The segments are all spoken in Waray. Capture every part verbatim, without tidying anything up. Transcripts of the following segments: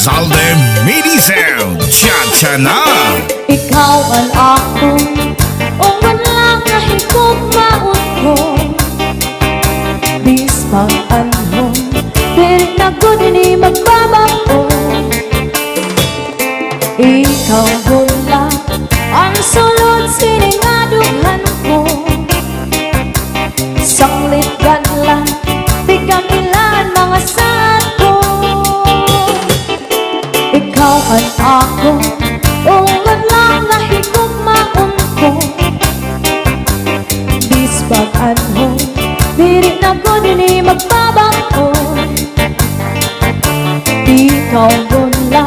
Salde Medicel, Cha-cha na! Ikaw an akon ungon la nga higugmaon ko. Bisan anhon, diri na gud ini magbabag-o. Ikaw gud la an sulod sini nga dughan ko. Sanglit gad la, tigamilan mga saad ko. Ikaw an akon ungon la nga higugmaon ko. Bisan anhon, diri na gud ini magbabag-o. Ikaw gud la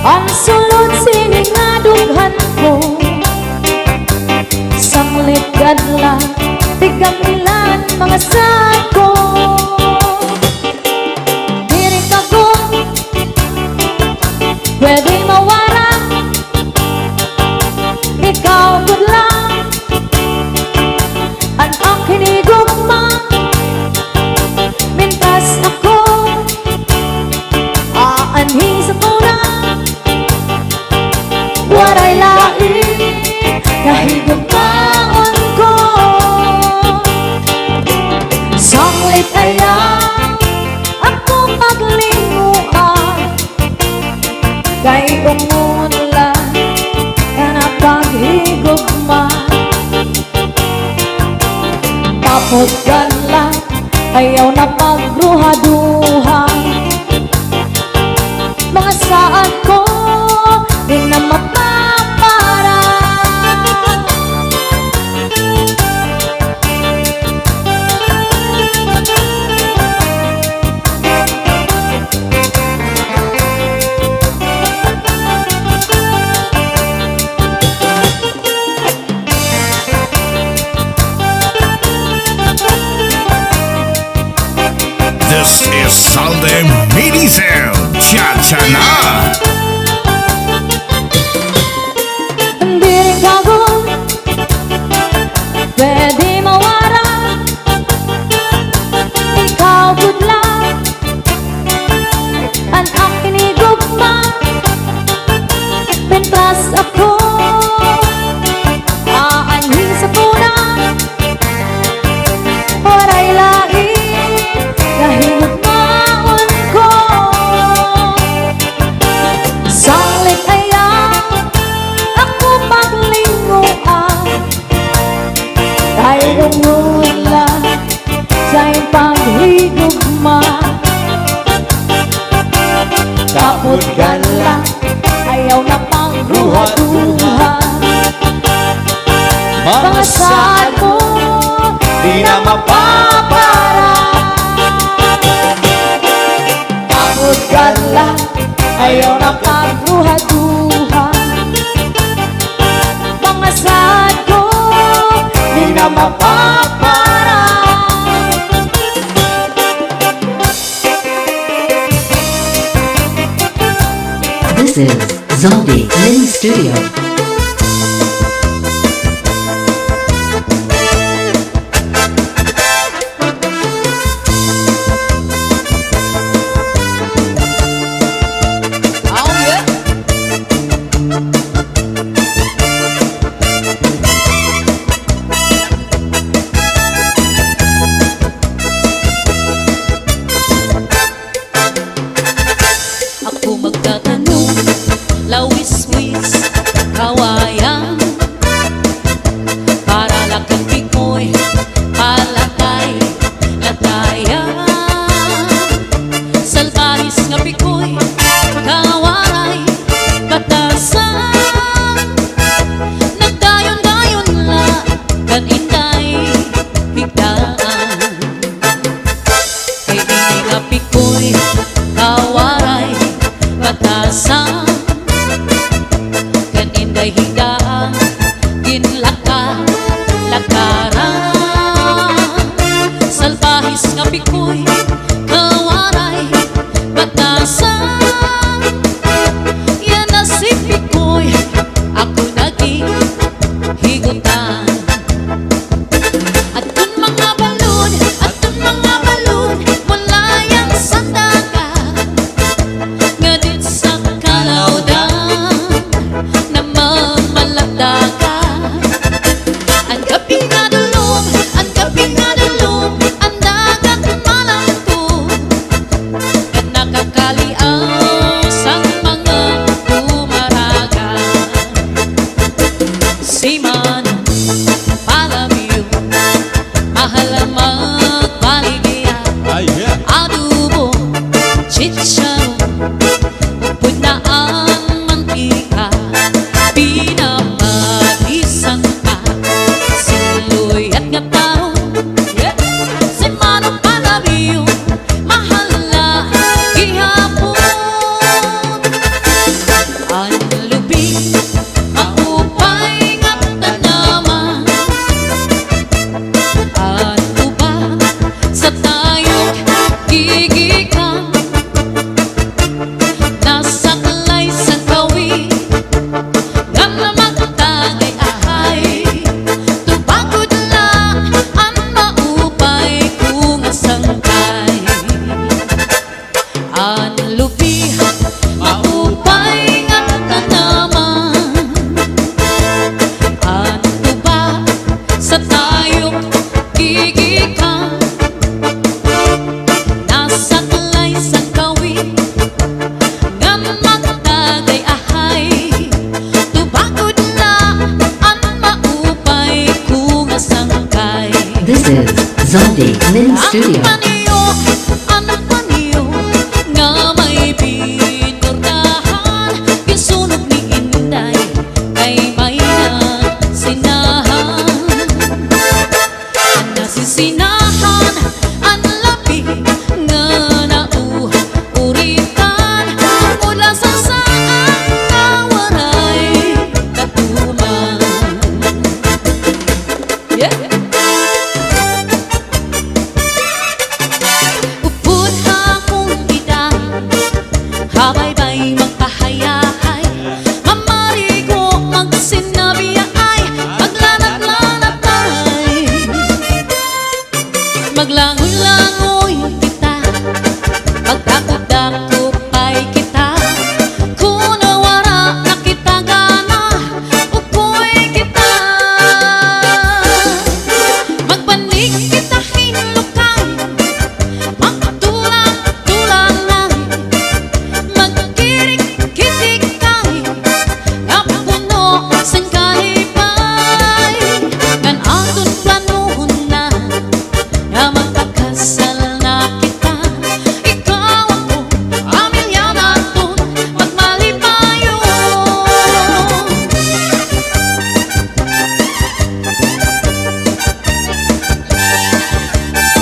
an sulod sini nga dughan ko. Sanglit gad la, tigamilan mga saad ko. Diri ka gud pwede mawara. Ikaw gud la an akon higugma. Mientras ako aanhi sa tuna, waray lain nga higugmaon ko. Sanglit ayaw ako paglinguan, kay ungon la nga paghigugma. Tapos gad la, ayaw na pagduha-duha. Mga saad ko, di na mapapara. This is Salde Medicel, Cha-cha na! Diri ka gud pwede mawara. Ikaw gud la an akon higugma. Mientras ako aanhi sa tuna, waray lain nga higugmaon ko. Sanglit ayaw ako paglinguan, kay ungon la sa paghigugma. Tapos gad la, ayaw na pagduha-duha. Mga saad ko, di na mapapara. Tapos gad la, ayaw na pagduha-duha. Mga saad ko, di na mapapara. This is Zombie Mini Studio. Ako magtatanom, lawiswis, kawayan, para la kan pikoy, palakay, latayan. Salbahis nga pikoy, kawaray, batasan, nagdayon-dayon la kan inday higdaan. Kay ini nga pikoy, kawaray, batasan, kan inday higdaan, ginlaka-lakaran. Salbahis nga pikoy, kawaray, batasan. Yana si pikoy, ako na ginhigutan. Adton mga balod, adton mga balod, mula yan sa dagat. Ngadit sa Si Manong Palabyo, mahal magbaligya. Ay, yeah. Adobo, chicharon, upod na an mantika, pinapagisan pa sin luyag nga tawo. Yeah. Si Manong Palabyo, mahal na gihapon. An lubi, maupay nga tanaman. An tuba, sa tayog gigikan. Nasaklay sangkawi, ngan magtagay ahay. Tuba gud la an maupay ko nga sangkay. An lubi, maupay nga tanaman. An tuba, sa tayog gigikan. Nasaklay sangkawi, ngan magtagay ahay. Tuba gud la an maupay ko nga sangkay. This is Zombi Mini Studio. An panyo, an panyo nga may binurdahan, ginsunog ni Inday kay may nasinahan. An nasisinahan, an labi nga nauuritan, mula sa saang nga waray katuman. Yeah. Upod ha akon edad, habaybay magpahayahay, mamarigo magsinabyaay, maglanat-lanatay. Maglangoy-langoy kita, magdakop-dakopay kita, kun wara na kita gana, ukoy kita. Magbanig kita hin lukay, magtulang-tulangan, magkirik-kitikay, nga puno sin kalipay, ngan aton planuhon na nga magpakasal na kita. Ikaw ako, pamilya naton magmalipayon.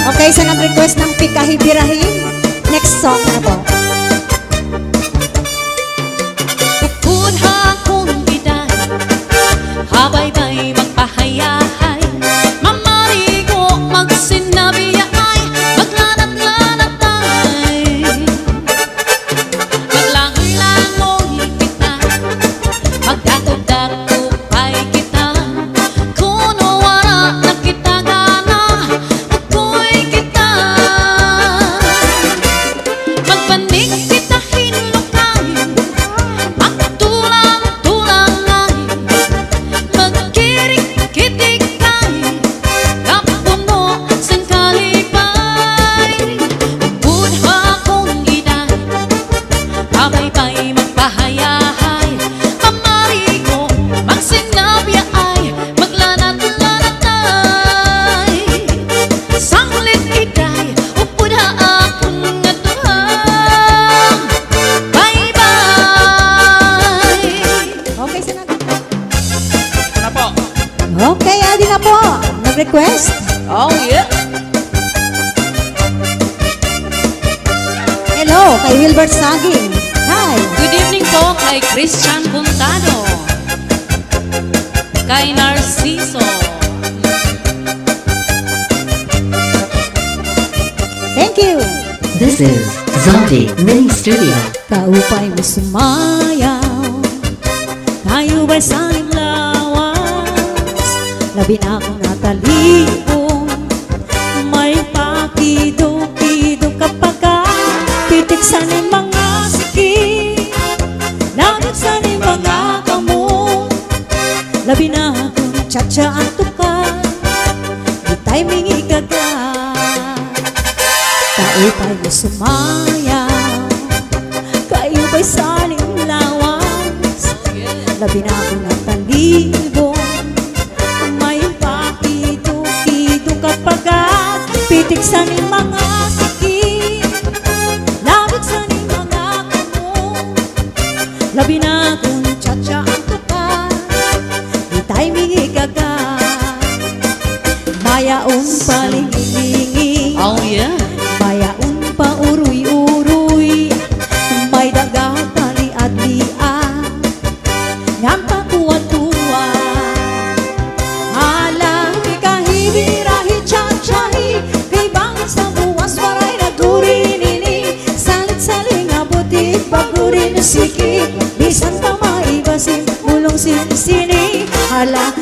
Okay, sa nag-request ng Pikahi Birahi, next song na po. Upod ha akon edad, habaybay magpahayahay, mamarigo magsinabyaay, maglanat-lanatay. Maglangoy-langoy kita, magdakop-dakopay kita, kun wara na kita gana, ukoy kita. Magbanig kita hin lukay, magtulang-tulangay, magkirik-kitikay, nga puno sin kalipay. Upod ha akon edad, habaybay magpahayahay, mamarigo magsinabyaay, maglanat-lanatay. Sanglit iday, upod ha akon nga duha. Bye-bye. Okay, sunod. Ano po? Okay, adi na po. Nag-request? Oh, yeah. Hello, kay Wilbert Saging. Hi. Good evening po kay Christian Buntado. Kay Narciso. Thank you. This is Zombi Mini Studio. Kaupay mo sumayaw, kay ubay sa nim lawas, labi na kon natalibong, may pakido-kido ka pa ka, pitik sa nim mga siki, lagod sa nim mga kamot, labi na kon cha-cha an tukar, di timing ikaga. Kaupay mo sumayaw, kay ubay sa nim lawas, labi na kon natalibong, Unpalingilingi. Oh, yeah. Bayaon pa uroy-uroy. May daga paliad-liad. Ngan pakuwat-kuwat. Hala, hikahibi ra, hitsa-tsahi. Kay bangin sa buwas waray nagturi nini. Salit-sali nga butik, bag-o rin sikip. Bisan pa maibasin, bulong sinsini. Hala,